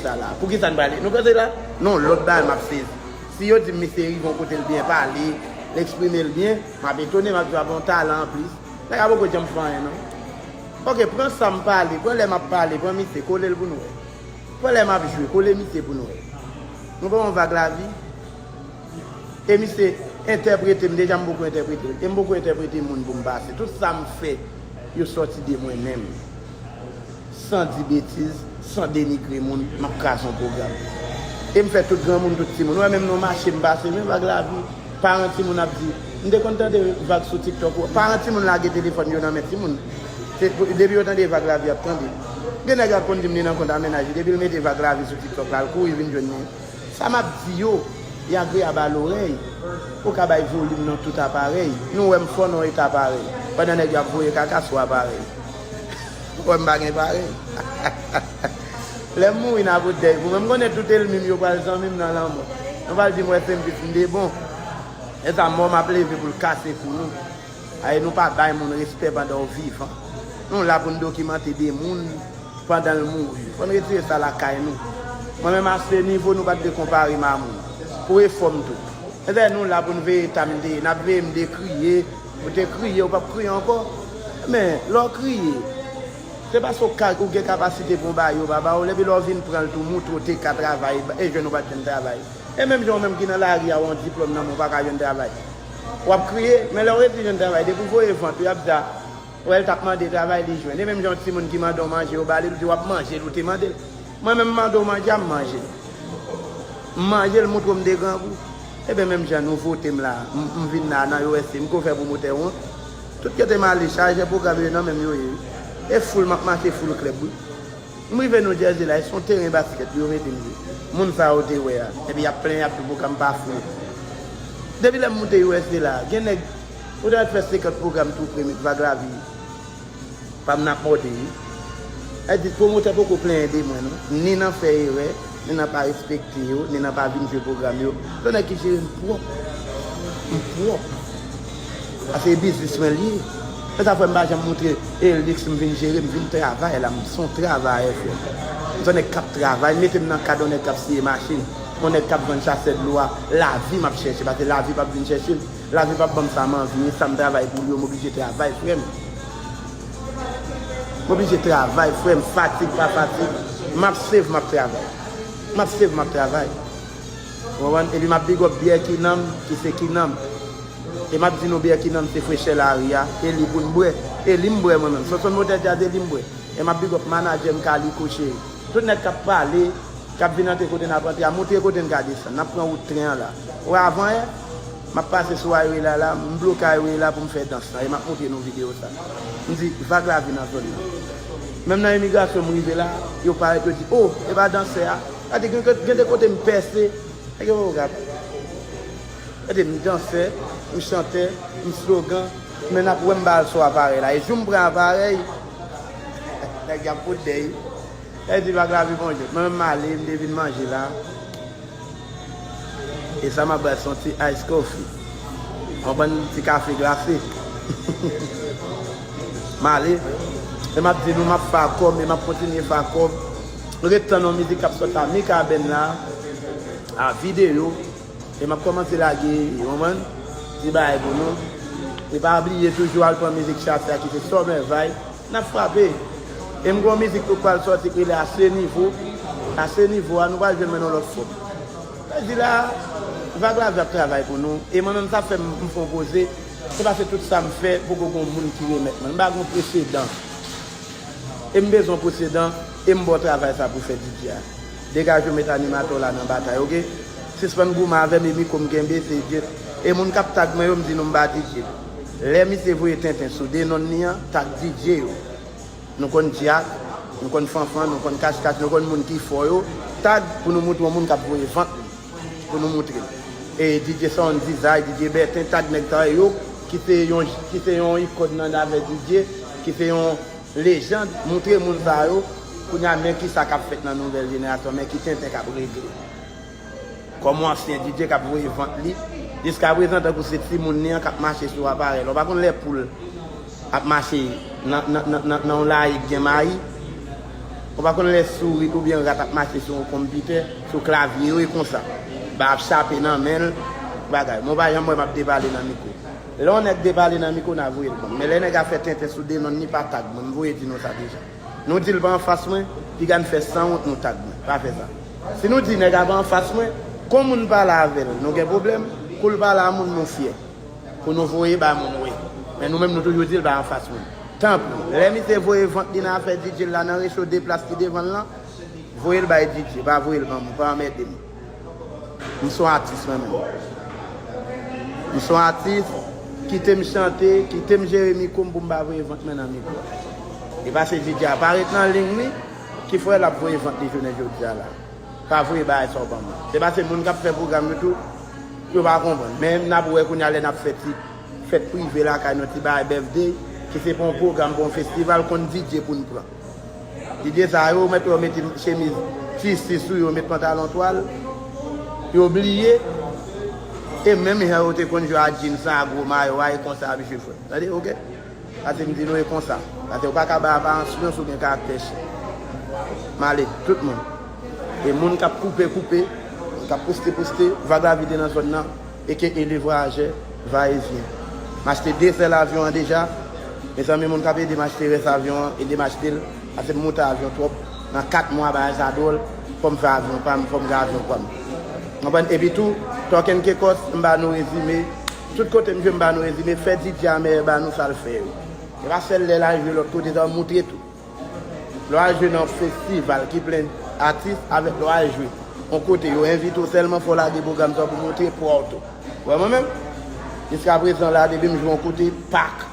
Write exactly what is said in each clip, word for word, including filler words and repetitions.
sa la. Poukisa n prale? Nou koze la? Non, lòt bagay m ap sezi. Si yo di m misye rive yon kote l byen pale, l eksprime l byen, m ap etone, m ap di w ap yon talan anplis. Nèg la poko janm fè anyen non. Ok, pran sa m pale, pran lè m ap pale, pran misye, kole l pou nou wè. Pran lè m ap jwe, kole misye pou nou wè. Nou pran yon vag lavi. E misye entèprete m, deja m poko entèprete l. E m poko entèprete moun pou m pase. Tout sa m fè, yo sòti de mwen menm. San di betiz, san denigre moun, m ap kraze yon pwogram. E m fè tout granmoun, tout timoun. Ou wè menm nan mache m pase, men vag lavi. Paran timoun ap di, m te konn tande vag sou TikTok. Paran timoun lage telefòn yo nan men timoun. Se, depi yo tande vag lavi ap tande. Gen nèg la konn di m li nan kont a mennaj li. Depi l mete vag lavi sou TikTok la, l kouri vin jwenn mwen. Sa m ap di yo, li agreyab a lorèy. Ou ka bay volim nan tout aparèy. Nou wè m fò nan eta parèy. Pandan nèg yo ap voye kaka sou aparèy. Ou wè m pa gen parèy. Lè m mouri n a pot dèy pou mwen. M konnen tout ènmi m yo pral zanmi m nan lanmò. Yo pral di m wè se m plis m te bon. E sa mò m ap leve pou l kase kou nou. Ay, nou pa bay moun respè pandan w vivan. Nou la pou n dokimante de moun pandan l mouri. Fò n retire sa lakay nou. Mwen menm a se nivo nou pa t dwe konpare m a moun. Pou efò m tou. Ebyen nou la pou n veye ta m te ye. N ap veye m dekriye. Ou te kriye, ou p ap kriye ankò. Men, lè w kriye, se paske w ka, ou gen kapasite pou w ba yo, pa ba w. Epi lè w vin pran l tou, moutre w te ka travay, e jwenn ou pa t jwenn travay. E menm jan w menm ki nan lari a, w yon diplòm nan men w pa ka jwenn travay. W ap kriye, men lè w resi jwenn travay, depi w voye vant ou, y ap di a, wè l t ap mande travay, li jwenn. E menm jan yon timoun ki mande w manje, yo ba li, l di w ap manje l, ou te mande l. Mwen menm, m mande w manje a, m manje l. M manje l, moutre w m te grangou. Ebyen, menm jan nou vote m la, m, m vin la nan U S A, m ko fè pwomotè wont. Tout kote m ale, chajè pwogram yo nan men m yo ye. E foul, m ap mache foul klèb, wi. M rive New Jersey la, e se yon teren baskèt yo mete m jwe. Moun sa yo te wè a. Epi y ap plenyen, y ap di pwogram pa fou. Depi lè m moute U S A la, gen nèg, ou ta fè senkant pwogram tou pre met vag lavi pa m n ap mòde wi. Sa di pwomotè poko plenyen de mwen non. Ni nan fè erè, ni nan pa respekte yo, ni nan pa vin jwe pwogram yo. Se yon nèg ki jere m pwòp. M pwòp. Paske e biznis mwen l ye. Se sa fè m pa janm moutre Elix m vin jere, m vin travay la, m se yon travayè frè m. M se yon nèg k ap travay, mete m nan kad yon nèg k ap siye machin, yon nèg k ap vann chasè dlo a, lavi m ap chèche, paske lavi p ap vin chèche m. Lavi p ap ban m sa m anvi, e sa m travay pou li yo, m oblije travay frè m. M oblije travay frè m, fatig pa fatig, m ap save, m ap travay. M ap save, m ap travay. Ou konprann? Epi m ap big up byè ki nan m, ki se ki nan m. E m ap di nou byè ki nan m se frechè lari a, e li pou n bwè. E li m bwè mwen menm. Sonson Motè Djaz e li m bwè. E m ap big up manadjè m Kaliko Cheri. Tout nèg k ap pale, k ap vin antre kote n ap antre a, moutre kote n ka desann. N ap pran wout tren an la. Ou wè avan yè, m ap pase sou highway la la, m bloke highway la pou m fè dans la. E m ap moutre nou videyo sa. M di, vag la vin nan zòn nan. Menm nan imigrasyon m rive la, yo parèt yo di, o, e pa dansè a. Gade, gen, gen de kote m pèse. Nèg yo rap. Gade, m dansè, m chantè, m slogan, men n ap wè m ba al sou aparèy la. E jou m pran aparèy, nèg y ap fout dèy. Sa di vag lavi bonjou. Mwen menm m ale, m te vin manje la. E sa m ap bwè se yon ti ice coffee. Konprann ti kafe glase. M ale, e m ap di nou m ap fè akò m, e m ap kontinye fè akò m. Ret tann yon mizik k ap sòt a Mikaben la, a videyo. E m ap kòmanse lage, ou konprann? Ti bagay pou nou. E pa bliye toujou al pran mizik chase a ki se Summer Vibe. N ap frape. E m gen yon mizik tou k pral sòti ki rele Ase Nivo. Ase Nivo a, nou pral jwenn mwen nan lòt fòm. Sa di la, vag lavi ap travay pou nou. E mwen menm sa fè m, m fè yon poze. Se paske tout sa m fè, poko gen moun ki remèt mwen. M pa gen presedan. E m bezwen presedan, e m ba w travay sa pou fè D J a. Degaje w met animatè w la nan batay, oke? Sispann goumen avè m, e mikwo m kenbe, se Dye. E moun k ap tag mwen yo, m di nou m pa D J. Lè misye voye tenten sou de nonm li an, tag D J yo. Nou konn Dyak, nou konn Fanfan, nou konn Kachkach, nou konn moun ki fò yo. Tag pou nou moutre yon moun k ap voye vant li. Pou nou moutre l. E D J Sound Design, D J Bertin, tag nèg sa yo, ki se yon, ki se yon ikòn nan avè D J, ki se yon lejand, moutre moun sa yo, kounye a men kisa k ap fèt nan nouvèl jenerasyon, men ki tenten k ap regle. Kòm yon ansyen D J k ap voye vant li, jiskaprezan tankou se timoun li an k ap mache sou aparèy la. Ou pa konn lè poul ap mache nan, nan, nan, nan, nan yon layik gen mayi. Ou pa konn lè sourit oubyen rat ap mache sou yon konpitè, sou klavye yo, e konsa. Ba ap chape nan men l, bagay. Mwen pa janm wè m ap depale nan mikwo. Lè yon nèg depale nan mikwo, n a voye l ban m. Men lè nèg a fè tenten sou de nonm, ni pa tag mwen, m voye di nou sa deja. Nou di l pa anfas mwen, piga n fè sanwont nou tag mwen. Pa fè sa. Si nou di nèg a pa anfas mwen, kon moun pale avè l, nou gen pwoblèm, kou l pale a moun, nou fyè. Pou nou voye ba moun, wi. Men nou menm, nou toujou di l pa anfas moun. Tanpri, lè misye voye vant li nan afè D J l la, nan recho de plas ki devan l lan, voye l bay D J, pa voye l ban mwen, pa anmède m. M se yon atis mwen menm. M se yon atis, kite m chante, kite m jere mikwo m pou m pa voye vant mwen nan mikwo. E paske D J a pa ret nan liy li, ki fè l ap voye vant li jounen jodi a la. Pa voye bagay sa w ban mwen. Se paske moun k ap fè pwogram yo tou, yo pa konprann. Men n ap wè kounye a lè n ap fè ti fèt prive lakay nou, ti bagay birthday, ki se pa yon pwogram, pa yon festival, konn D J pou n pran. D J sa yo, mèt yo mete chemiz tisi sou yo, met pantalon twal, yo bliye. E menm jan yo te konn jwe a jeans lan, a gwo mayo a, e konsa ap jwe frè. Tande, oke? Paske m di nou e konsa. Paske ou pa ka bay aparans non si w gen karaktè chen. M ale, tout moun. E moun k ap koupe, koupe. Moun k ap poste, poste. Vag Lavi te nan zòn nan. E ke e le vwayajè, va e vyen. M achte de sèl avyon an deja. Mezanmi, moun k ap ede m achte rès avyon an, ede m achte l. Paske m moute avyon twòp. Nan kat mwa, bagay sa dwòl. Fò m fè avyon pa m, fò m gen avyon pa m. Konprann? Epi tou, Talk and Caicos, m ba nou rezime. Tout kote m jwe, m ba nou rezime. Fè D J a mèyè ba nou sa l fè yo. E pa sèl lè l al jwe lòt kote, sa w montre tou. Lè w al jwe nan yon festival ki plen atis, avèk lè w al jwe yon kote yo envite w sèlman, fò w lage pwogram sa w pou montre pwa w tou. Ou wè mwen menm? Jiskaprezan la, depi m jwe yon kote, pak!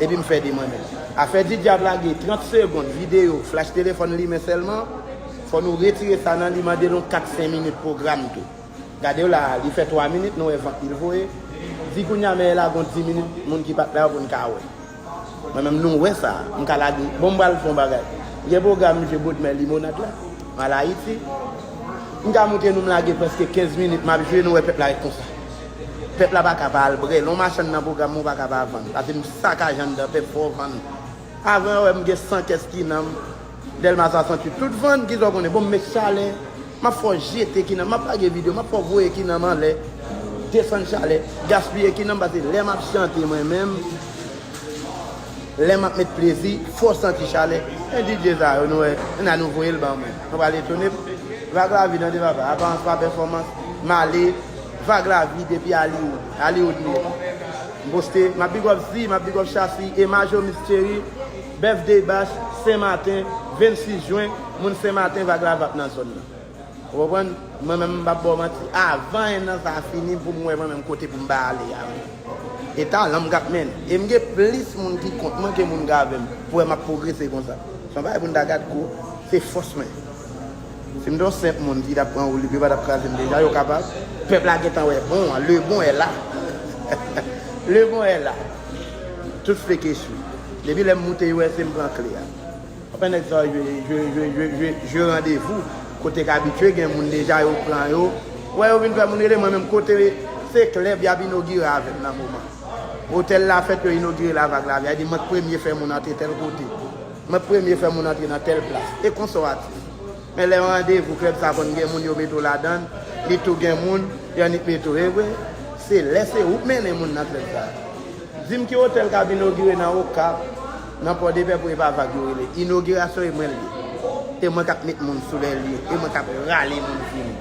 Epi m fè de mwen menm. Afè D J ap lage trant segonn videyo, flash telefòn limen sèlman, fò nou retire sa nan li, mande l yon kat senk minit pwogram tou. Gade w la, li fè twa minit, nou wè vant li l voye. Di kounye a, men lage yon dis minit, moun ki pa t la yo pou n ka wè. Mwen menm, nou wè sa, m ka lage. Bon, m pral fè yon bagay. M gen pwogram, m jwe Bodmè Limonad la, m al Ayiti. M ka montre nou, m lage prèske kenz minit, m ap jwe, nou wè pèp la ret konsa. Pèp la pa ka pa al brè. Lè w machann nan pwogram mwen, ou pa ka pa vann. Paske m sakaje anndan, pèp fò w vann. Avan yo wè m gen san kès ki nan m. Dèlma swasanntuit, tout vann, kisa w konnen? Bon, m met chalè. M ap fè w jete ki nan m. M ap lage videyo, m ap fè w voye ki nan m anlè. Desann chalè. Gaspiye ki nan m, paske lè m ap chante mwen menm, lè m ap met plezi, fò w santi chalè. Men D J sa yo, nou wè, ann a nou voye l ban mwen. Nou pral etone m. Vag Lavi tande papa, aparans pa pèfòmans. M ale, Vag Lavi depi Hollywood. Hollywood m ye. M poste, m ap big up Zi, m ap big up Chasi, Emajo Miss Thierry, Birthday Bash, Sen Maten, vennsis jen, moun Sen Maten, Vag Lavi ap nan zòn nan. Ou konprann? Mwen menm, m p ap ba w manti, avan en an sa a fini, pou m wè mwen menm kote pou m ba ale a. E talan m k ap mennen. E m gen plis moun ki kont mwen ke moun k avè m, pou wè m ap pwogrese konsa. Se yon bagay pou n ta gad gwo, se fòs mwen. Si m te yon senp moun ki t ap pran woulib, yo pa t ap kraze m deja, yo kapab. Pèp la gentan wè bon an, le bon est là. Le bon est là. Tout fake échoué. Depi lè m moute U S A, m pran kle a. Anfen, nèg sa yo jwe, jwe, jwe, jwe, jwe, jwe randevou. Kote k abitye gen moun deja, yo pran yo. Wè, yo vin fè moun rele mwen menm kote se klèb y ap inogire avè m nan moman. Otèl Lafèt yo inogire la Vag Lavi. A di mwen k premye fè moun antre tèl kote. Mwen k premye fè moun antre nan tèl plas. E konsa w atis. Men lè yon randevou, klèb sa konn gen moun yo mete w ladan l, li tou gen moun, y annik mete w. E vre, se lè se ou k mennen moun nan klèb sa. Di m ki otèl k ap inogire nan Okap, nan Pòdepè pou e pa Vag yo rele. Inogirasyon e mwen l ye. E mwen k ap met moun sou lè li, e mwen k ap rale moun vini.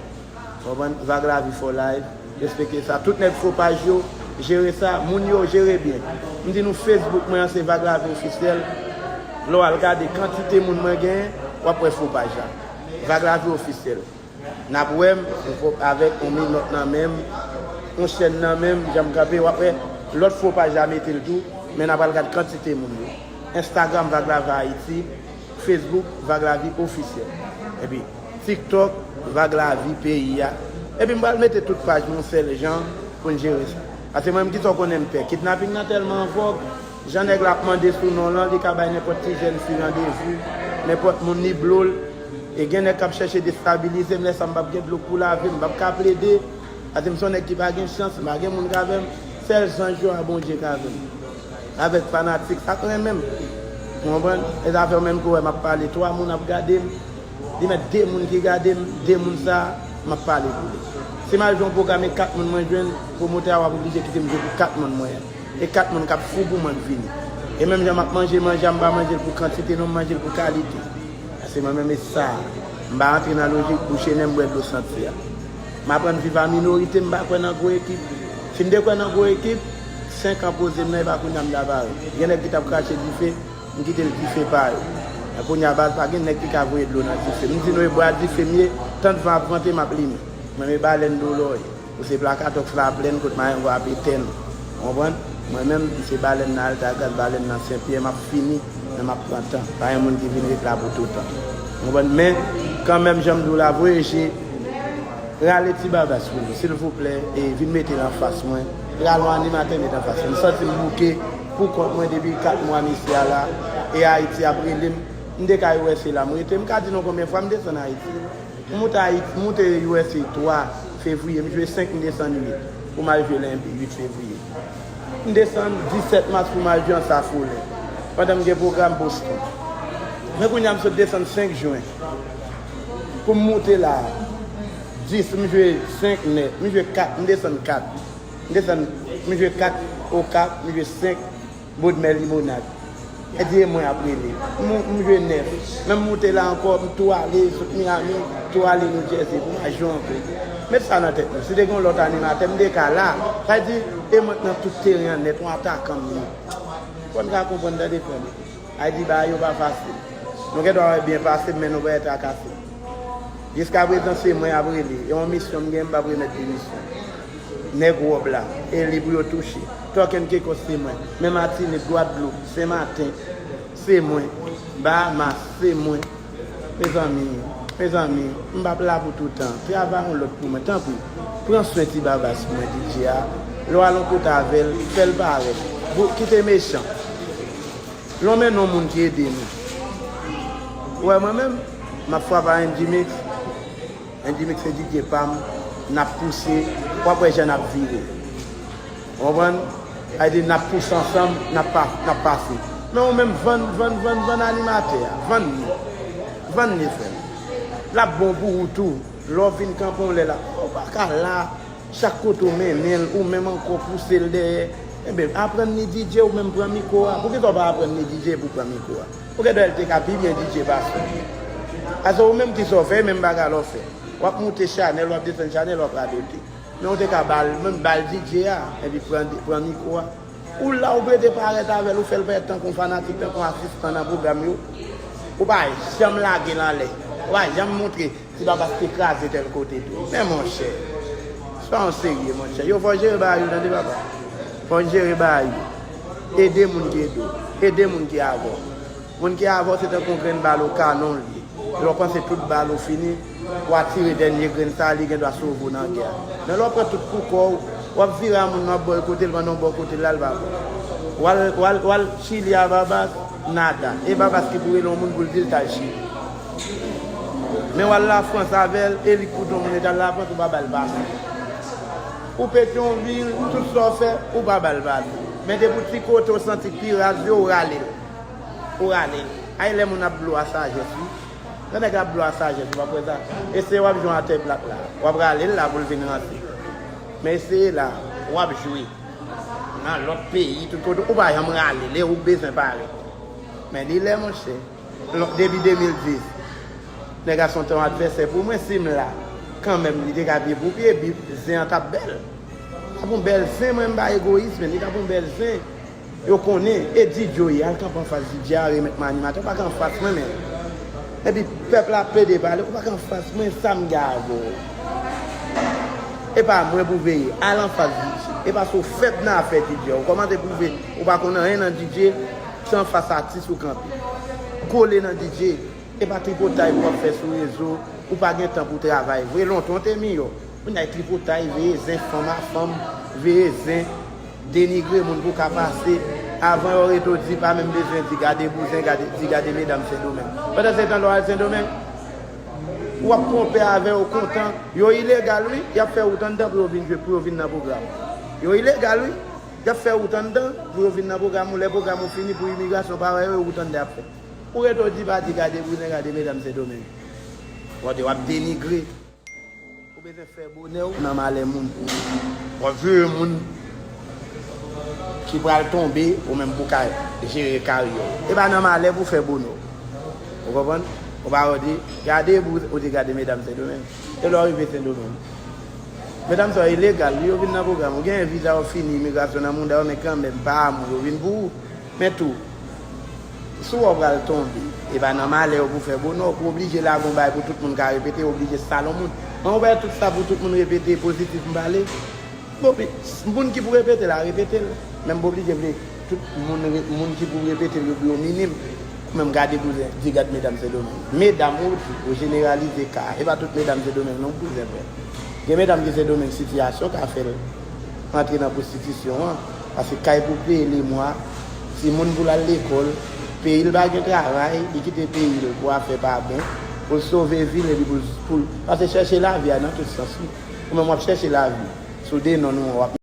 Konprann? Vag Lavi for life. Respekte sa. Tout nèg fo paj yo, jere sa. Moun yo, jere byen. M di nou Facebook mwen an se Vag Lavi Ofisyèl. Lè w al gade kantite moun mwen genyen, w ap wè fo paj la. Vag Lavi Ofisyèl. N ap wè m avèk yon minòt nan men m, yon chèn nan men m, jan m kanpe, w ap wè lòt fo paj la mete l tou, men n ap al gad kantite moun yo. Instagram Vag Lavi Ayiti, Facebook Vag Lavi Ofisyèl. Epi TikTok Vag Lavi peyi a. Epi m pral mete tout paj nou sèl jan pou n jere sa. Paske mwen menm kisa w konnen m pè. Kidnaping nan tèlman an vòg, jan nèg la ap mande sou non lan, li ka bay nenpòt ti jèn fi randevou, nenpòt moun li blo l. E gen nèg k ap chèche destabilize m, lè sa m p ap gen dlo pou lave, m p ap ka plede. Paske m se yon nèg ki pa gen chans, m pa gen moun k avè m. Sèl zanj yo a Bondye k avè m. Avèk fanatik, sa k renmen m. Ou konprann? E zafè menm ke w wè m ap pale, twa moun ap gade m. Li mèt de moun ki gade m, de moun sa a, m ap pale pou li. Si m al jwe yon pwogram e kat moun mwen jwenn, pwomotè a w ap oblije kite m jwe pou kat moun mwen an. E kat moun k ap fou pou mwen k vini. E menm jan m ap manje manje a, m pa manje l pou kantite non, m manje l pou kalite. Paske mwen menm e sa. M pa rantre nan lojik bouche nen m bwè dlo santi a. M aprann viv a minorite, m pa kwè nan gwo ekip. Si m te kwè nan gwo ekip, senk an poze m nan, e pa kounye a m ta parèt. Gen nèg ki t ap krache dife, m kite l dife pa yo. Men kounye a baz pa gen nèg ki ka voye dlo nan dife. M di nou e bwa dife m ye, tann van ap vante m ap limen. Mwen men balèn Dolòye. Ou se Plakatòks Laplèn kot marengo ap etèn. Ou konprann? Mwen menm, m se balèn nan Altagras, balèn nan Senpyè, m ap fini, men m ap pran tan. Pa gen moun ki vin ret la pou toutan. Ou konprann? Men, kanmenm, jan m di w la, voye je, rale Ti Babas pou nou, silvouplè, e vin mete l anfas mwen. Rale yon animatè mete anfas mwen. M santi m bouke pou kont mwen depi kat mwa misye a la, e Ayiti ap rele m. M te ka U S A la m rete. M ka di nou konbyen fwa m desann Ayiti. M moute Ayiti, m moute U S A twa fevriye, m jwe senk, m desann uit pou m al jwe Lenbi, uit fevriye. M desann disèt mas pou m al jwe an Safolè, pandan m gen pwogram Boston. Men kounye a m sot desann senk jen pou m moute la a. Dis, m jwe senk nèt, m jwe kat, m desann kat. M desann, m jwe kat Okap, m jwe senk Bodmè Limonad. E di e mwen ap rele. M, m jwe nèf. Men m moute la ankò, m tou ale sot Miami, tou ale New Jersey pou m al jwe ankò. Met sa nan tèt nou. Si te gen yon lòt animatè, m te ka la. Sa di, e mwen k nan tout teren an nèt, yon atakan m ye. Fò n ka konprann, tande frè m. Sa di bagay yo pa fasil. Nou gen dwa wè byen pase m, men nou pa wè trakase m. Jiskaprezan se mwen y ap rele. E yon misyon m gen, m p ap remèt demisyon. Nèg wòb la, e li pou yo touche. Tòken Kekòs se mwen. Men Matinik, Gwadloup, Senmaten, se mwen. Bahamas, se mwen. Mezanmi, mezanmi, m p ap la pou toutan. Travay yon lòt pou mwen, tanpri. Pran swen Ti Babas pou mwen, D J a. Lè w al yon kote avè l, fè l parèt. Kite mechan. Lonmen non moun ki ede nou. Ou wè mwen menm, m ap frape a N G Mix. N G Mix se D J pa m, n ap pouse, w ap wè jan n ap vire. Ou konprann? Sa vle di n ap pouse ansanm, n ap pa, n ap pase. Men ou menm, vann, vann, vann, vann animatè a, vann li. Vann li, frè m. L ap bon pou ou tou. Lè w vin kanpe yon lè la, ou pa ka la. Chak kote w mennen l, ou menm ankò pouse l dèyè. Enben, aprann li D J, ou menm pran mikwo a. Poukisa w pa aprann li D J epi w pran mikwo a? Ou gen dwa l te ka pi byen D J pase w. Paske ou menm ki sa w fè, e menm bagay la w fè. W ap moute chanèl, w ap desann chanèl, w ap radote. Men ou te ka ba l, menm ba l D J a, epi pran, pran mikwo a. Ou la, ou plede parèt avè l, ou fè l parèt tankou yon fanatik, tankou yon asistan nan pwogram yo. Ou pa janm lage l anlè. Ou pa janm montre Ti Babas te kraze tèl kote tou. Men monchè, se pa yon serye, monchè. Yo fò jere bagay yo, tande, papa. Fò n jere bagay yo. Ede moun ki ede w. Ede moun ki avè w. Moun ki avè w, se tankou yon grenn bal ou kanon l ye. Lè w panse tout bal ou fini, w a tire dènye grenn sa, li gen dwa sove w nan gè a. Men lè w pran tout pou kò w, w ap vire a moun nan, w ap bòykote l pandan w bòykote l la, l pa bon. W al, w al, w al Chili a Babas, nada. E Babas ki pou rele yon moun pou l di l t al Chili. Men w al Lafrans avè l, e li k pou di yon moun li t al Lafrans, ou pa ba l pase. Ou Petyonvil, tout sa w fè, ou pa ba l pase. Men depi w ti kote w santi k pi raz yo, ou rale l. Ou rale l. Ay lè moun ap blo a sajès, wi. Lè nèg la ap blo a sajès, ou pa kwè sa? Eseye w ap jwe atè plat la. W ap rale l la pou l vin ranse. Men eseye la, w ap jwe nan lòt peyi, tout kote, ou pa janm rale l, e ou k bezwen parèt. Men li lè, monchè. Depi de mil dis, nèg la se yon advèsè pou mwen, si m la, kanmenm, li te ka pye pou pye, epi zen an t ap bèl. T ap yon bèl zen, mwen, m pa egoyis, men li t ap yon bèl zen. Yo konnen, e D J w ye, al kanpe anfas D J a, remèt mwen animatè, ou pa ka anfas mwen, men. Epi pèp la ap plede pale, ou pa ka anfas mwen, sa m gen avè w? E pa mwen pou veye, al anfas D J. E pa sa w fèt nan afè D J, ou kòmanse pwouve ou pa konn anyen nan D J, se anfas atis ou kanpe. Kole nan D J, e pa tripotay pou w ap fè sou rezo, ou pa gen tan pou travay vre, lontan w te miyò. Kounye a e tripotay, veye zen fanm a fanm, veye zen, denigre moun pou w ka pase. Avan yo rete w di pa menm bezwen di gade bouzen, gade, di gade medam Sendomeng. Pandansetan lè w al Sendomeng, w ap twonpe avè yo kontan. Yo ilegal wi, y ap fè wout anndan pou yo vin jwe, pou yo vin nan pwogram. Yo ilegal wi. Y ap fè wout anndan pou yo vin nan pwogram ou. Lè pwogram ou fini pou imigrasyon, pa wè yo, wout anndan y ap fè. Ou rete, ou di pa di gade bouzen, gade medam Sendomeng. W ap denigre. Ou bezwen fè bonè w nan malè moun. W ap jere moun ki pral tonbe, ou menm pou ka jere karyè w. E pa nan malè pou fè bonè w. Ou konprann? Ou pa wè, ou di, gade pou, ou di gade medam Sendomeng. E lè w rive Sendomeng, medam sa yo ilegal, wi, yo vin nan pwogram. Ou genyen viza, w ap fini imigrasyon nan mouda w, men kanmenm, pa amou yo vin pou ou. Men tou, si w wè w pral tonbe, e pa nan malè yo pou fè bonè w, pou oblije lage yon bagay pou tout moun ka repete, oblije sal yon moun. Mwen, ou wè tout sa pou tout moun repete, pozitif m pale. Bon, pi, moun ki pou repete l a repete l. Men m pa oblije vle tout moun, re- moun ki pou repete l yo pou yo minim. Ou menm gade bouzen, di gad medam Sendomeng. Medam ou di, ou jeneralize ka a. E pa tout medam Sendomeng non bouzen frè. Gen medam ki Sendomeng sitiyasyon ka fè l antre nan pwostitisyon an. Paske kay pou peye lemwa, timoun pou l al lekòl, peyi l pa gen travay, li kite peyi l pou afè pa bon, pou l sove vi l epi pou l, pou l, paske chèche lavi a nan tout sans wi. Ou menm w ap chèche lavi sou de non nou an, w ap